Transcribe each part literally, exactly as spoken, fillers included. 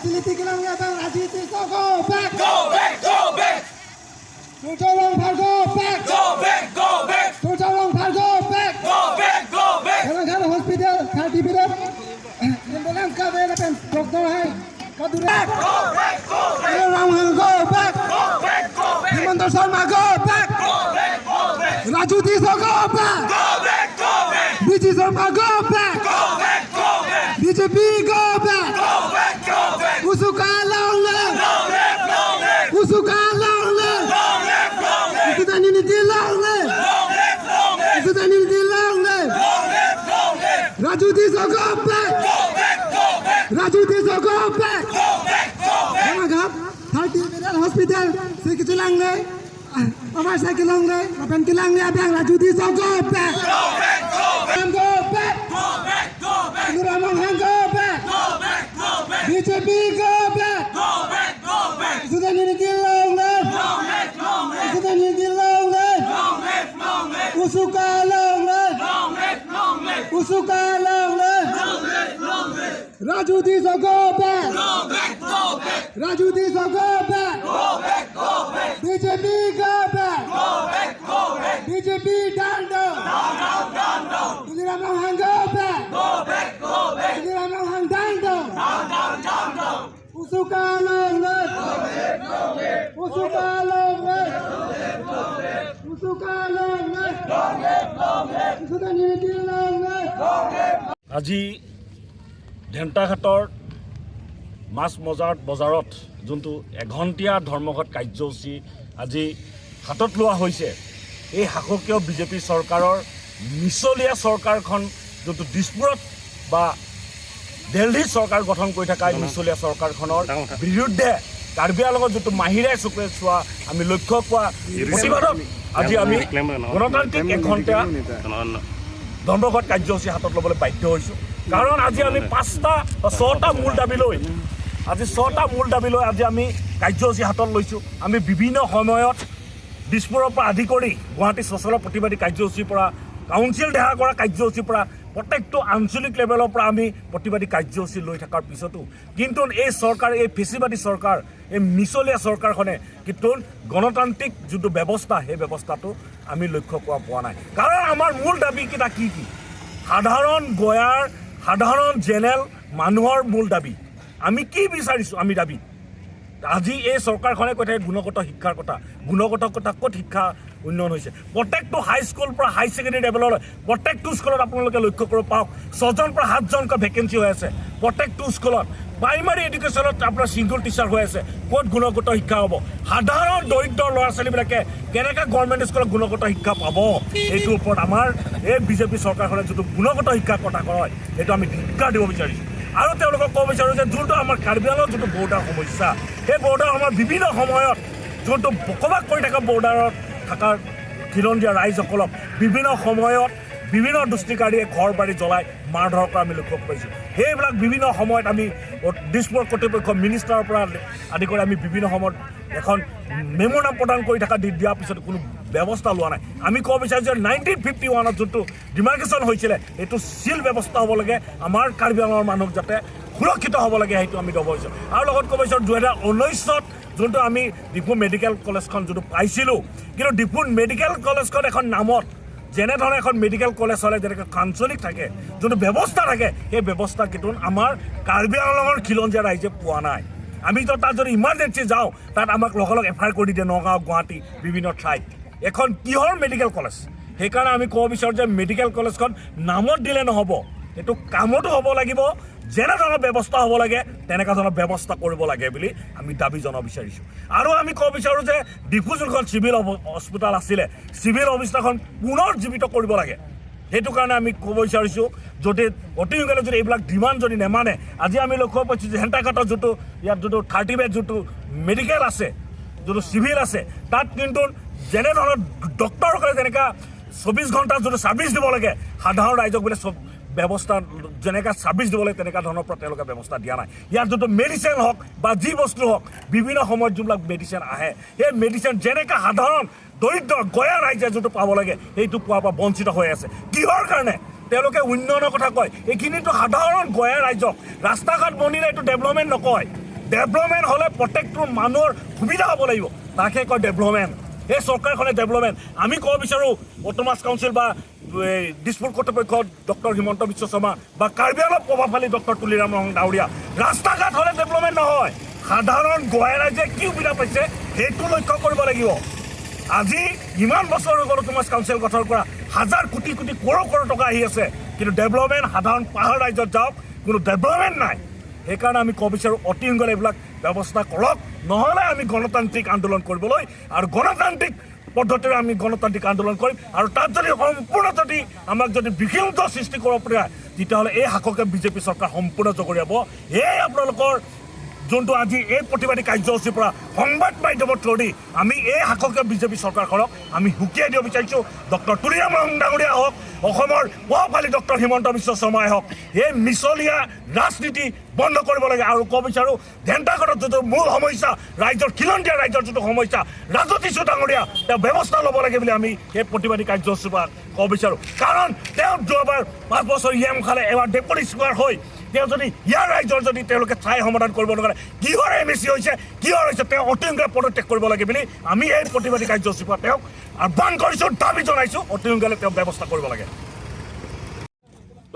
Political ang yatang Rajiv Tisso, go back! Go back, go back! Tuliram Ronghang, go back! Go back, go back! Tuliram Ronghang, go back! Go back, go back! Kalangkhat hospital, thirty bed. Yang bilang ka bed apen doctor hai. Kadure. Go back, go back! Tuliram Ronghang, go back! Go back, go back! Himanta Sharma, go back! Go back, go back! Rajiv Tisso, go back! Go back, go back! B J Sharma, go back! Go back, go back! B J P, go back! Go back, go back! Usuka long live! Long live, long live! Usuka long live! Long live, long live! Student unity long live! Long live, long live! Student unity long live! Long live, long live! Rajiv Tisso, go back! Go back, go back! Rajiv Tisso, go back! Go back, go back! Kalangkhat thirty bed hospital, sri kichilang le. Amar sai kelong le, lapen kelang le abang Rajiv Tisso, go back! Go back, go back! Go back, go back! Tuliram Ronghang, go back! Go back, go back! B J P, go back! Go back, go back! Student unity long live! Long live, long live! Student unity long live! Long live, long live! Usuka long live! Long live, long live! Usuka long live! Long live, long live! Rajiv Tisso, go back! Go back, go back! Rajiv Tisso, go back! Go back, go back! B J P, go back! Go back, go back! B J P, down, down! Down, down, down, down! Tuliram Ronghang, go back! Go back, go back! Tuliram Ronghang, down, down! Down, down, down, down! Usuka long live! Usuka long live! Usuka long live! Usuka long live! Usuka long live! আজি ডেন্টাঘাটৰ মাছ বজাৰ বজাৰত যোনটো এঘণ্টীয়া ধৰ্মঘট কাৰ্যসূচী আজি হাতত লোৱা হৈছে, এই শাসকীয় বিজেপি চৰকাৰৰ মিছলীয়া চৰকাৰখন যোনটো দিছপুৰত বা দেলহিত চৰকাৰ গঠন কৰি থকা এই মিছলীয়া চৰকাৰখনৰ বিৰুদ্ধে কাৰ্বি আংলঙত যোনটো মাহিৰাই চকুৰে চোৱা আমি লক্ষ্য পোৱা প্ৰতিবাদত আজি আমি গণতান্ত্ৰিক এঘণ্টীয়া ধৰ্মঘট কাৰ্যসূচী হাতত ল'বলৈ বাধ্য হৈছোঁ। কাৰণ আজি আমি পাঁচটা বা ছটা মূল দাবী লৈ আজি ছটা মূল দাবী লৈ আজি আমি কাৰ্যসূচী হাতত লৈছোঁ। আমি বিভিন্ন সময়ত দিছপুৰৰ পৰা আদি কৰি গুৱাহাটী চচলৰ প্ৰতিবাদী কাৰ্যসূচীৰ পৰা কাউন্সিল দেহা কৰা কাৰ্যসূচীৰ পৰা প্ৰত্যেকটো আঞ্চলিক লেভেলৰ পৰা আমি প্ৰতিবাদী কাৰ্যসূচী লৈ থকাৰ পিছতো কিন্তু এই চৰকাৰ, এই ফেচিবাদী চৰকাৰ, এই মিছলীয়া চৰকাৰখনে কিন্তু গণতান্ত্ৰিক যোনটো ব্যৱস্থা, সেই ব্যৱস্থাটো আমি লক্ষ্য কৰা পোৱা নাই। কাৰণ আমাৰ মূল দাবীকেইটা কি কি? সাধাৰণ গঞাৰ, সাধাৰণ জেনেৰেল মানুহৰ মূল দাবী। আমি কি বিচাৰিছোঁ? আমি দাবী আজি এই চৰকাৰখনে কৈ থাকে গুণগত শিক্ষাৰ কথা। গুণগত কথা ক'ত শিক্ষা উন্নয়ন হৈছে? প্ৰত্যেকটো হাইস্কুল পৰা হাই ছেকেণ্ডেৰী লেভেললৈ প্ৰত্যেকটো স্কুলত আপোনালোকে লক্ষ্য কৰিব পাওক, ছজন পৰা সাতজনকৈ ভেকেঞ্চি হৈ আছে। প্ৰত্যেকটো স্কুলত প্ৰাইমাৰী এডুকেশ্যনত আপোনাৰ ছিংগল টিচাৰ হৈ আছে। ক'ত গুণগত শিক্ষা হ'ব? সাধাৰণ দৰিদ্ৰ ল'ৰা ছোৱালীবিলাকে কেনেকৈ গভৰ্ণমেণ্ট স্কুলত গুণগত শিক্ষা পাব? এইটোৰ ওপৰত আমাৰ এই বিজেপি চৰকাৰখনে যিটো গুণগত শিক্ষাৰ কথা কয়, সেইটো আমি ধিক্কাৰ দিব বিচাৰিছোঁ। আৰু তেওঁলোকক ক'ব বিচাৰোঁ যে যোনটো আমাৰ কাৰ্বি আংলঙৰ যোনটো বৰ্ডাৰ সমস্যা, সেই বৰ্ডাৰ আমাৰ বিভিন্ন সময়ত যোনটো বসবাস কৰি থকা বৰ্ডাৰত থকা খিলঞ্জীয়া ৰাইজসকলক বিভিন্ন সময়ত বিভিন্ন দুষ্কৃতিকাৰীয়ে ঘৰ বাৰী জ্বলাই মাৰধৰ কৰা আমি লক্ষ্য কৰিছোঁ। সেইবিলাক বিভিন্ন সময়ত আমি দিছপুৰ কৰ্তৃপক্ষ মিনিষ্টাৰৰ পৰা আদি কৰি আমি বিভিন্ন সময়ত এখন মেম'ৰাণ্ডাম প্ৰদান কৰি থকা দি দিয়াৰ পিছত কোনো ব্যৱস্থা লোৱা নাই। আমি ক'ব বিচাৰিছোঁ যে নাইনটিন ফিফটি ওৱানত যোনটো ডিমাৰ্কেশ্যন হৈছিলে, এইটো চিল ব্যৱস্থা হ'ব লাগে, আমাৰ কাৰ্বি আংলঙৰ মানুহ যাতে সুৰক্ষিত হ'ব লাগে, সেইটো আমি ক'ব বিচাৰোঁ। আৰু লগত ক'ব বিচাৰোঁ, দুহেজাৰ ঊনৈছত যোনটো আমি ডিফু মেডিকেল কলেজখন যোনটো পাইছিলোঁ, কিন্তু ডিফু মেডিকেল কলেজখন এখন নামত, যেনেধৰণে এখন মেডিকেল কলেজ হ'লে যেনেকৈ আঞ্চলিক থাকে, যোনটো ব্যৱস্থা থাকে, সেই ব্যৱস্থা কিন্তু আমাৰ কাৰ্বি আংলঙৰ খিলঞ্জীয়া ৰাইজে পোৱা নাই। আমি তো তাত যদি ইমাৰ্জেঞ্চি যাওঁ, তাত আমাক লগালগ এফ আই আৰ কৰি দিয়ে নগাঁও, গুৱাহাটী, বিভিন্ন ঠাইত। এখন কিহৰ মেডিকেল কলেজ? সেইকাৰণে আমি ক'ব বিচাৰোঁ যে মেডিকেল কলেজখন নামত দিলে নহ'ব, এইটো কামতো হ'ব লাগিব। যেনেধৰণৰ ব্যৱস্থা হ'ব লাগে, তেনেকুৱা ধৰণৰ ব্যৱস্থা কৰিব লাগে বুলি আমি দাবী জনাব বিচাৰিছোঁ। আৰু আমি ক'ব বিচাৰোঁ যে ডিফু যোনখন চিভিল হব-, হস্পিটেল আছিলে, চিভিল হস্পিটেলখন পুনৰ জীৱিত কৰিব লাগে। সেইটো কাৰণে আমি ক'ব বিচাৰিছোঁ, যদি অতি সোনকালে যদি এইবিলাক ডিমাণ্ড যদি নেমানে, আজি আমি লক্ষ্য পাইছোঁ যে হেণ্টাঘাটত যোনটো, ইয়াত যোনটো থাৰ্টি বেড যোনটো মেডিকেল আছে, যোনটো চিভিল আছে, তাত কিন্তু যেনেধৰণৰ ডক্টৰসকলে যেনেকা চৌবিছ ঘণ্টা যোনটো ছাৰ্ভিচ দিব লাগে, সাধাৰণ ৰাইজক বোলে চব ব্যৱস্থা যেনেকা ছাৰ্ভিচ দিব লাগে, তেনেকা ধৰণৰ পৰা তেওঁলোকে ব্যৱস্থা দিয়া নাই। ইয়াত যোনটো মেডিচিন হওক বা যি বস্তু হওক, বিভিন্ন সময়ত যোনবিলাক মেডিচিন আহে, সেই মেডিচিন যেনেকা সাধাৰণ দৰিদ্ৰ গঞা ৰাইজে যোনটো পাব লাগে, সেইটো পোৱাৰ পৰা বঞ্চিত হৈ আছে। কিহৰ কাৰণে? তেওঁলোকে উন্নয়নৰ কথা কয়, এইখিনিতো সাধাৰণ গঞা ৰাইজক ৰাস্তা ঘাট বনিলে এইটো ডেভেলপমেণ্ট নকয়। ডেভেলপমেণ্ট হ'লে প্ৰত্যেকটো মানুহৰ সুবিধা হ'ব লাগিব, তাকে কয় ডেভেলপমেণ্ট। এই চৰকাৰখনে ডেভেলপমেণ্ট। আমি ক'ব বিচাৰোঁ অট'নমাছ কাউন্সিল বা এই দিছপুৰ কৰ্তৃপক্ষ ডক্টৰ হিমন্ত বিশ্ব শৰ্মা বা কাৰ্বি আংলং প্ৰভাৱশালী ডক্টৰ তুলিৰাম ৰং ডাঙৰীয়া, ৰাস্তা ঘাট হ'লে ডেভেলপমেণ্ট নহয়। সাধাৰণ গোৱাই ৰাইজে কি সুবিধা পাইছে সেইটো লক্ষ্য কৰিব লাগিব। আজি ইমান বছৰ হৈ গ'ল অট'নমাছ কাউন্সিল গঠন কৰা, হাজাৰ কোটি কোটি, কৰোৰ কৰোৰ টকা আহি আছে, কিন্তু ডেভেলপমেণ্ট সাধাৰণ পাহাৰ ৰাইজত যাওক, কোনো ডেভেলপমেণ্ট নাই। সেইকাৰণে আমি ক'ব বিচাৰোঁ অতি সোনকালে এইবিলাক ব্যৱস্থা কৰক, নহ'লে আমি গণতান্ত্ৰিক আন্দোলন কৰিবলৈ আৰু গণতান্ত্ৰিক পদ্ধতিৰে আমি গণতান্ত্ৰিক আন্দোলন কৰিম। আৰু তাত যদি সম্পূৰ্ণ যদি আমাক যদি বিঘ্নিত সৃষ্টি কৰিব পাৰে, তেতিয়াহ'লে এই শাসকীয় বিজেপি চৰকাৰ সম্পূৰ্ণ জগৰীয়াব। এই আপোনালোকৰ যোনটো আজি এই প্ৰতিবাদী কাৰ্যসূচীৰ পৰা সংবাদ মাধ্যমৰ থ্ৰুদি আমি এই শাসকীয় বিজেপি চৰকাৰখনক আমি হুকিয়াই দিব বিচাৰিছোঁ। ডক্টৰ তুলিৰাম ৰং ডাঙৰীয়া হওক, অসমৰ প্ৰভাৱশালী ডক্টৰ হিমন্ত বিশ্ব শৰ্মাই হওক, এই মিছলীয়া ৰাজনীতি বন্ধ কৰিব লাগে। আৰু ক'ব বিচাৰোঁ, দেন্তাগড়ত যিটো মূল সমস্যা, ৰাইজৰ খিলঞ্জীয়া ৰাইজৰ যিটো সমস্যা, ৰাজু টিছু ডাঙৰীয়া তেওঁ ব্যৱস্থা ল'ব লাগে বুলি আমি এই প্ৰতিবাদী কাৰ্যসূচীৰ পৰা ক'ব বিচাৰোঁ। কাৰণ তেওঁ যোৱাবাৰ পাঁচ বছৰ ই এম খালে, এবাৰ ডেপুটি স্পীকাৰ হৈ তেওঁ যদি ইয়াৰ ৰাইজৰ যদি তেওঁলোকে স্থায়ী সমাধান কৰিব নোৱাৰে, কিহৰ এম এ চি হৈছে, কিহৰ হৈছে, তেওঁ অতি সোনকালে পদত্যাগ কৰিব লাগে বুলি আমি এই প্ৰতিবাদী কাৰ্যসূচীৰ পৰা তেওঁক আহ্বান কৰিছোঁ, দাবী জনাইছোঁ, অতি সোনকালে তেওঁ ব্যৱস্থা কৰিব লাগে।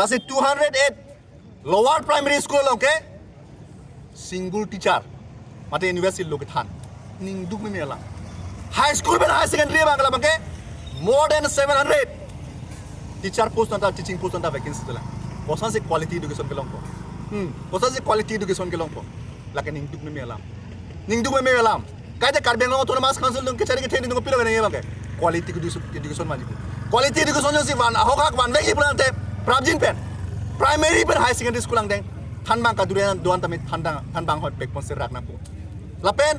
Lasi two hundred eight lower primary school along ke single teacher mate university lo kethan. Ningduk meme alam. High school pen higher secondary abang ke labang ke more than seven hundred teacher post anta, teaching post anta vacancy dolang. Kosonsi quality education kelongpo? Hmm, kosonsi quality education kelongpo? Lake ningduk meme alam. Ningduk meme alam. Kaita Karbi Anglong Autonomous Council atum kachari kethe atum kopilo kena abang ke quality education, education manji. Quality education jongsi van ahok hak vanve ji pulote prapjin pen primary pen higher secondary school angdeng thanbang kadure do-an tame thanbang, thanbang ahoi pekponsi rak nangpo. Lapen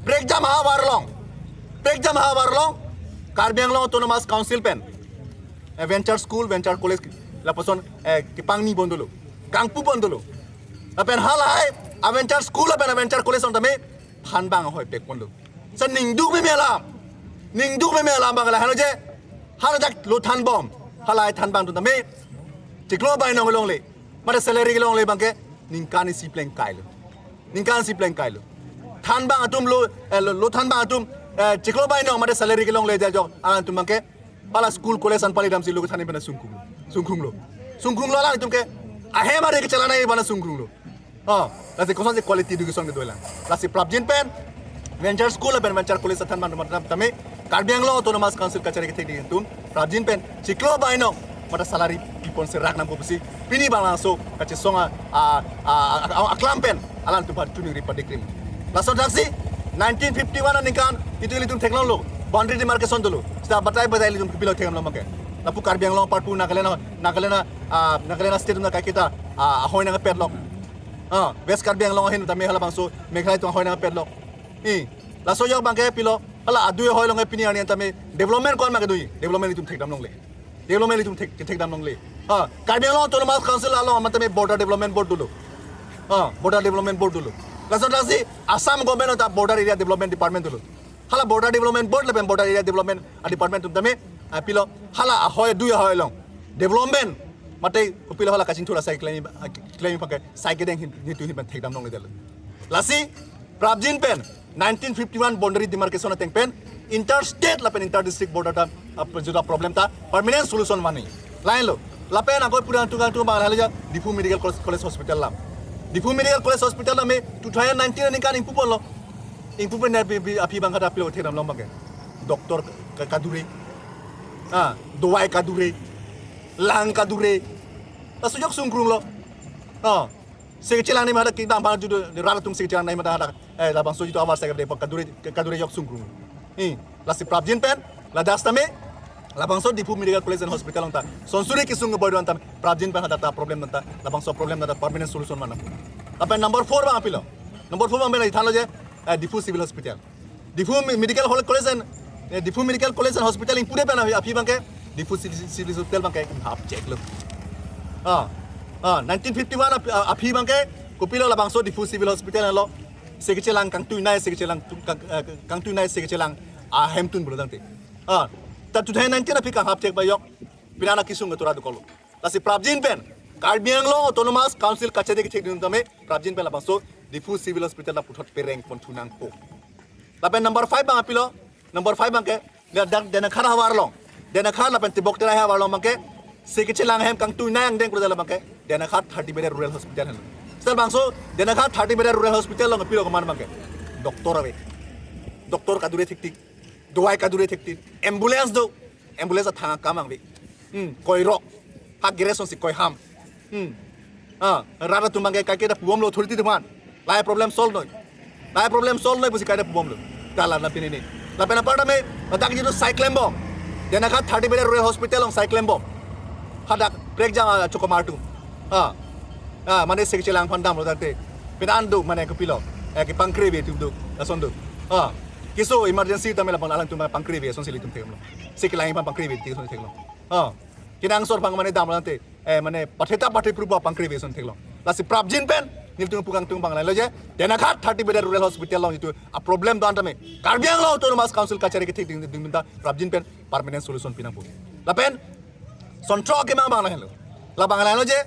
prekjam havar along, prekjam havar along Karbi Anglong Autonomous Council pen, eh, venture school, venture college lapuson, eh, kepangni pon dolo, kangpu pon dolo. Lapen halahai a venture school lapen a venture college atum tame thanbang ahoi pekponlo. Sa ningduk meme alam. Ningduk meme alam abang lahelo je, hala jak lo thanbom, halahai thanbang atum tame chiklo bainong longle, mate salary kelongle abang ke ningkan isi plengkailo. Ningkan isi plengkailo. Thanbang atum lo, eh, lo, lo thanbang atum, eh, chiklo bainong mate salary kelongle jajok alanglitum abang ke hala school college an pali damsi lo kethan pen sungkung, sungkunglo. Sungkunglo, alanglitum ke ahem are kechelangji abang sungkunglo. Oh, lasi kosonsi quality education kedolang? Lasi prapjin pen venture school lapen venture college athanbang atum tame Karbi Anglong Autonomous Council kachari kethekding atum prapjin pen chiklo bainong mate salary piponsi rak nangpo pusi pini bangso kachesong a, a, a, a, a, aklam pen alanglitum aphan chuningri padik rim. Laso thaksi nineteen fifty-one aningkan itum ilitum theklonglo, boundary demarcation dolo. Seta batai batai ilitum kopilo theklong abang ke? Lapu Karbi Anglong apar pu Nagaland, Nagaland, ah, Nagaland state na kaiketa, ah, ahoi nangpetlok. Ah, West Karbi Anglong ahin tame halabangso Meghalaya atum ahoi nangpetlok. I, laso ajok abang ke pilo, hala adui ahoi along pini arni an tame development ko-an ma kedo? Development itum thekdam longle. Development itum thek, thekdam longle. Ha, Karbi Anglong Autonomous Council along amat tame Border Development Board dolo. Ha, Border Development Board dolo. Laso thaksi Assam government ta Border Area Development Department dolo. Hala Border Development Board lapen Border Area Development, ah, Department atum tame, ah, pilo, hala ahoi adui ahoi along development mate kopilo hala kachingthur asai klem, ah, klem abang ke sai kedeng ahin, ahin atum ahin pen thekdam longledetlo. Lasi prapjin pen nineteen fifty-one boundary demarcation ateng pen interstate lapen interdistrict border ta, ah, juda problem ta permanent solution mane. Lahenlo. Lapen ako pura tukang tu bang lahelo ja Diphu Medical College, College Hospital alam. Diphu Medical College Hospital alam me two thousand nineteen aningkan ingpuponlo. Ingpupen aphi, aphi, aphi abang ke ta pilo thekdam long abang ke? Doctor ka, kadure. Ah, dawai kadure. Lang kadure. Laso ajok sungkrunglo. Ah. Seke chelang ni mada kidam bang judo rat atum seke chelang ni mada hadak, eh, labangso jitu awar seke de kadure, kadure ajok sungkrung. I, lasi prapjin pen, ladak tame, labangso Diphu Medical College and Hospital along ta sonsuri kesung keboi do-an tame, prapjin pen hadak ta problem anta, labangso problem anta permanent solution mane. Lapen number four abang pilo. Number four abang pen ithanlo je, eh, Diphu Civil Hospital. Diphu Me-, Medical Hol-, College and, eh, Diphu Medical College and Hospital ingpude pen aphi, aphi abang ke Diphu Civil, Civil Hospital abang ke hap cheklo. Ah, ah, nineteen fifty-one aphi, ah, aphi abang ke kopilo labangso Diphu Civil Hospital lo seke chelang kangtuinei, seke chelang tu-, kang, eh, kangtuinei seke chelang ahemtun pulo tangte. Ah, ta two thousand nineteen aphi kanghap chek ba ajok, pini an akesung ketura dokoklo. Lasi prapjin pen Karbi Anglong Autonomous Council kachari kethekding atum tame prapjin pen labangso Diphu Civil Hospital ta puthot pereng pon thu nangpo. Lapen number five abang pilo, number five abangke, Dena-, Dena-, Dena Khat havar along. Dena Khat lapen Tibok Terai havar along abangke, siki chelang ahem kangtui nai angdeng kru dala abangke, Dena Khat thirty bedded rural hospital henlo. Seta labangso, Dena Khat thirty bedded rural hospital along pilo komat abangke, doctor ave. Doctor kadure thikthik, dawai kadure thikthik, ambulance do, ambulance athang akam angve. Hmm, koirok. Ha gere asonsi koiham. Hmm. Ah, rat atum abangke kaike ta pubomlo authority atum aphan. Lahai problem solve noi. Lahai problem solve noi pusi kaike ta pubomlo. Dala na pini ni. Lapen apar tame, ladak jitu sai klembom. Dena Khat thirty bedded rural hospital along sai klembom. Hadak prekjang, ah, chokomar atum. Ah. Ah, mane siki chelang aphan damlo tangte. Pini an do mane kopilo. Eh, kepangkri ave atum do. Lason do. Ah. Keso emergency tame labang alangtum pangkri ave asonsi ilitum theklong. Siki lang aphan pangkri ave asonsi theklong. Ah. Kenangsot aphan mane damlo tangte. Eh, mane pathe ta pathe pruba pangkri ave ason theklong. Lasi prapjin pen, nelitum pu kangtung abang lahenlo je, Dena Khat thirty bedded rural hospital along jitu aproblem do-an tame, Karbi Anglong Autonomous Council kachari kethik ding ding ta prapjin pen permanent solution pi nangpo. Lapen, son throk akemang abang lahenlo. Labang lahenlo je,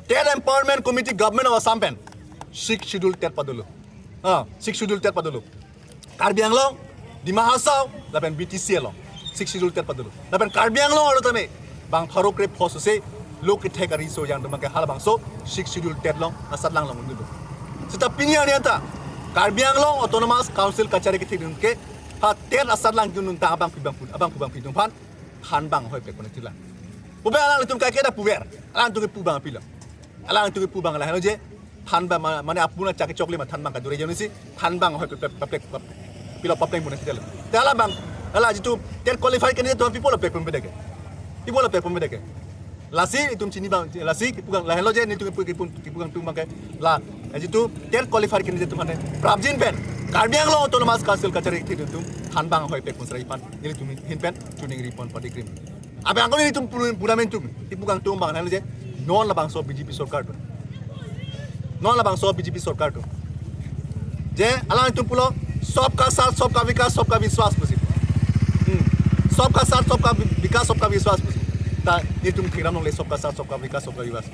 TET Empowerment Committee Government of Assam pen Sixth Schedule TET padolo. Ah, Sixth Schedule TET padolo. Karbi Anglong, Dima Hasao, lapen B T C along Sixth Schedule TET padolo. Lapen Karbi Anglong arlo tame, bang pharo krepho sose, lo kethek ariso ajang atum abangke halabangso Sixth Schedule TET along asatlang along dunlo. Seta pini arni anta, Karbi Anglong Autonomous Council kachari kethik dun ke, ha TET asatlang dun ta abangpi bangphu, abangphu bangphi atum aphan thanbang ahoi pek pon theklang. Puber alanglitum kaike ta puber, alangtum kepu abang pilo. Alangtum kepu abang lahenlo je, thanbang ma-, mane apuna chak chokle ma thanbang kadure ajoinesi, thanbang ahoi pek pek pek pek pilo papleng pon theklang. Te halabang, hala jitu TET qualified candidate atum pi apotlo pek pon pede ke. Pi apotlo pek pon pede ke. Lasi itum chini abang, lasi kepu abang lahenlo je, nelitum kepu kepu kepu kangtung abangke. La, eh, jitu TET qualified candidate atum mane prapjin pen Karbi Anglong Autonomous Council kachari kethik dun atum thanbang ahoi pek pon sera iphan, nelitum ahin pen choningri pon padi krim. Abang angkon nelitum pura, pura mentum, kepu kangtung abang lahenlo je, non labangso B J P sorkar do. Non labangso B J P sorkar do. Je, alangtum pulo, "Sabka Saath, Sabka Vikas, Sabka Vishwas" pusi. Hmm. "Sabka Saath, Sabka Vi-, Vikas, Sabka Vishwas" pusi. Ta, nelitum thekdam longle Sabka Saath, Sabka Vikas, Sabka Vishwas.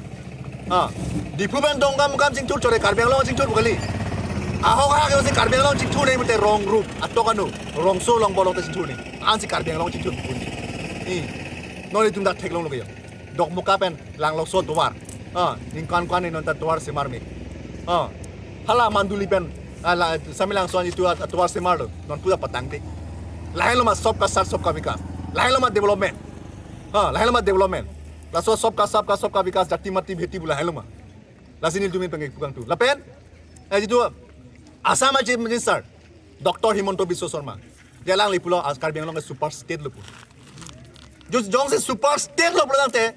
Ah, Diphu pen Dongkamukam chingthur chore, Karbi Anglong chingthur pu kali. Ahok ahak ajoksi Karbi Anglong chingthur ne mate rong rup, atok anu, rongso longbor along ta chingthur ne. Ansi Karbi Anglong chingthur pu kali. Hmm. Non nelitum dak theklonglo ke ya. Dokmoka pen Langlokso atovar. Ah, ningkan kan non ta atovar semar me. Ah, hala Manduli pen, ah, la, Samelangso an jitu at-, atovar semarlo. Non puja patangte. Lahenlo ma Sabka Saath, Sabka Vikas. Lahenlo ma development. Ah, lahenlo ma development. Laso Sabka, Sabka, Sabka Vikas, jati mati bheti pu lahenlo ma. Lasi nelitum pen kepu kangtung. Lapen, eh, jitu Assam Chief Minister, Doctor Himanta Biswa Sarma. Je alangli pulo, as Karbi Anglong ke super state lo pu. Jo jongsi super state lo pulo tangte,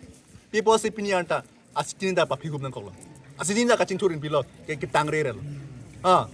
pi apotsi pini anta, asini ta paphi hup nangkoklo. Asini ta kachingthur-in pilo, ke, ketangre relo. Ah,